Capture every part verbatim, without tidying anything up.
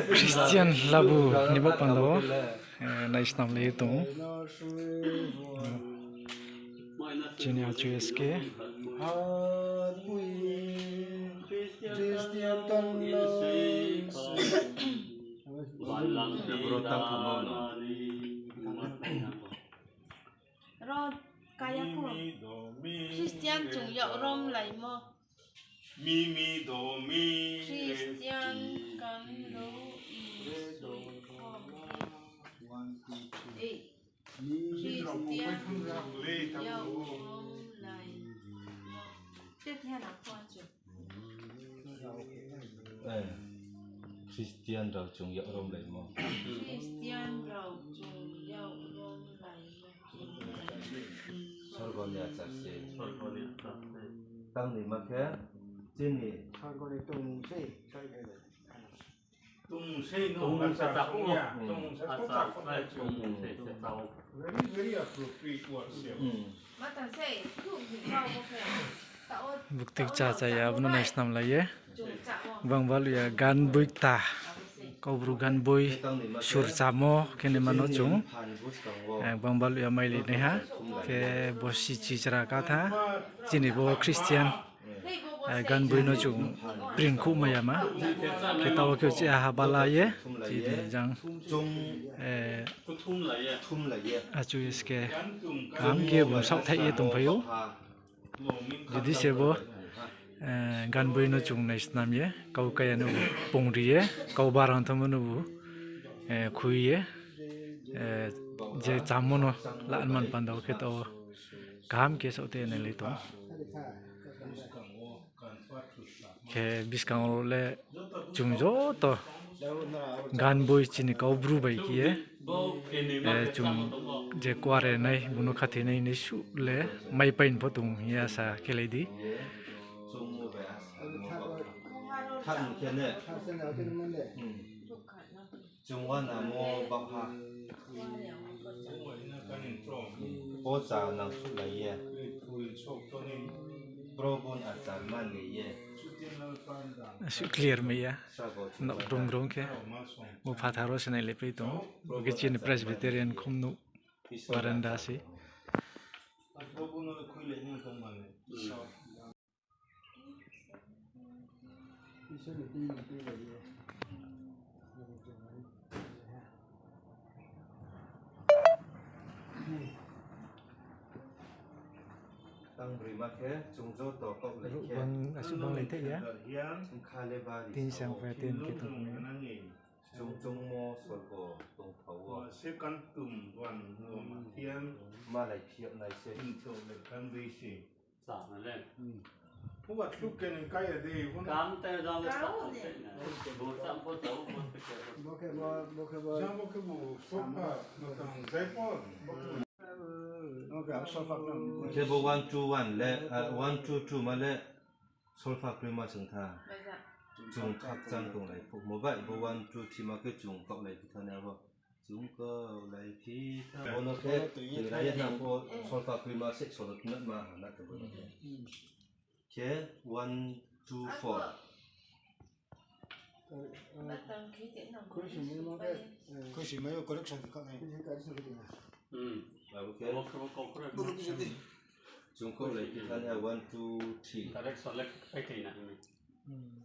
Christian labu ni bo panda wo, eh, naisnam lai ye tong ou. Chini achu S K. Ro kaya pho. Christian chung yag rom laimo. Mi, mi, do, mi, re, Christian ti. Kan do i sui pho. Ei. Mi, mi, do, mi, Christian chung yag rom laimo. Te the na pho chu. Eh, Christian rao chung yag rom laimo. Christian rao chung yag rom laimo. Sorgo ni achar se. Sorgo ni achar se. Tang ni ma khe, chini. Sorgo ni tongmung sei, sorgo ni. Tongmung sei no, tongmung se achar chak ou. Ya, hmm, tongmung se achar chak ou. Tongmung se se chak ou. Very, very appropriate word se. Hmm. Bukti kcha cha ya, abo no naisnam lai ye. Gbang baluh ya gan boi kta. Kaubru gan boi sur chamo khe ni mano chung. Eh, gbang baluh ya mailai nai ha. Khe bo si chi chra ka tha. Chini bo Christian, eh, gan boi no chung print khouh mai ya ma. Khe taoh khe chi ha bala ye. Chini jang, eh, achu S K kaham khe bung saohthaih ye tongphai ou. Jodi se bo, eh, gan boi no chung naisnam ye, kau kaya no pungri ye, kau barang thamo no bu, eh, khui ye, eh, je chamo no la man panda wo khe taoh kaham khe saohthaih ye nailai tong. Khe buskang wo le chung joto gan boi chini Kaubru bai khe ye, eh, chung je kuare nai, bung no khathoi nai ni suh le maipai ni pho tong hing ye asa khe lai di. Chung uanamo bahha. Pocha nangsuhlai ye. Probhu ni achar mani ye. Asuh clear mai ya. Nok rung rung khe. Bo phathar wo se nailaipai tong ou. Bo khe chini Presbyterian khumnuh veranda se. Tang broi ma khe chung joto kaohlai khe. Bang asuh bang lai thai ya. Tin sang pha tin khe tong ya. Chung chungmo sorgo tongthao wo. Malai phiyag nai se. Khe bo one two one le, ah, one two two ma le solfa kroima sung tha. Chung khakchang tonglai phuh mo bai bo one two three ma khe chung kaohlai phi tha nai abo. Chung kaohlai phi tha. Bono khe tui ra ye nang bo solfa kroima se solo tnat ma ha na khe bono khe. Khe one two four. Khuisi mai o correction khe kha nai. Hmm. Abo khe. Chung kaohlai phi tha nai one two three. Correction le khe thai na.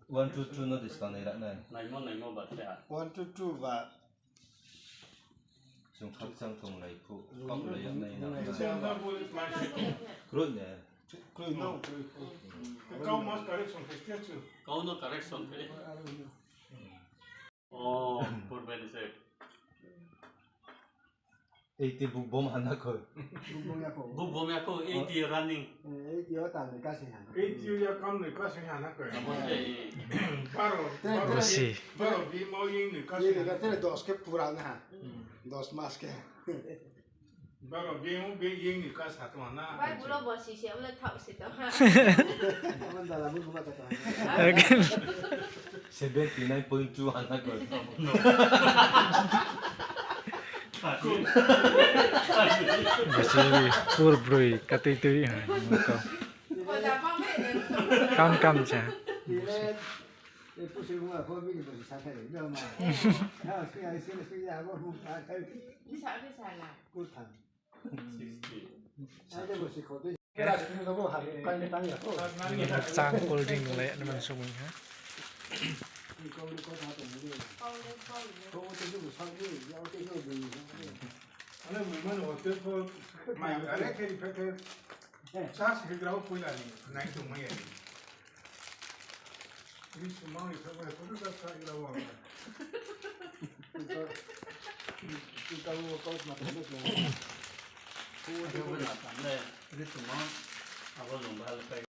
One two two no diskang nai ra nai. Naimo, naimo ba se ha. One two two ba. Chung khakchang tonglai phuh, kaohlai yag nai na. Kroi ne. Kroi no. Kau mas correction khe khe chu. Kau no correction khe. Oh, purbe ni se. Eighty buk bom hana kho. Buk bom ya kho. Buk bom ya kho, eighty running. Eh, eighty yo tal ni kasi hana. Eighty yo ya kam ni kasi hana kho. Abo se. Baro, baro, baro bi mo ying ni kasi. Ying ni kasi dos khe pura na. Dos mas khe. Baro bi mo bi ying ni kasi ha tong na. Bai bulo bo si se, ule thao se tong ha. Seventy nine point two hana kho. Basi pur broi katui tui ha. Kam kam cha. Chang cold drink le naman song ha. Mai kare khe ri phe khe. Chá si khe grao poila ni nai tong mai ya. Ri sumang ri phe khe photo ka sa grao. Ri sumang abo lung ba le.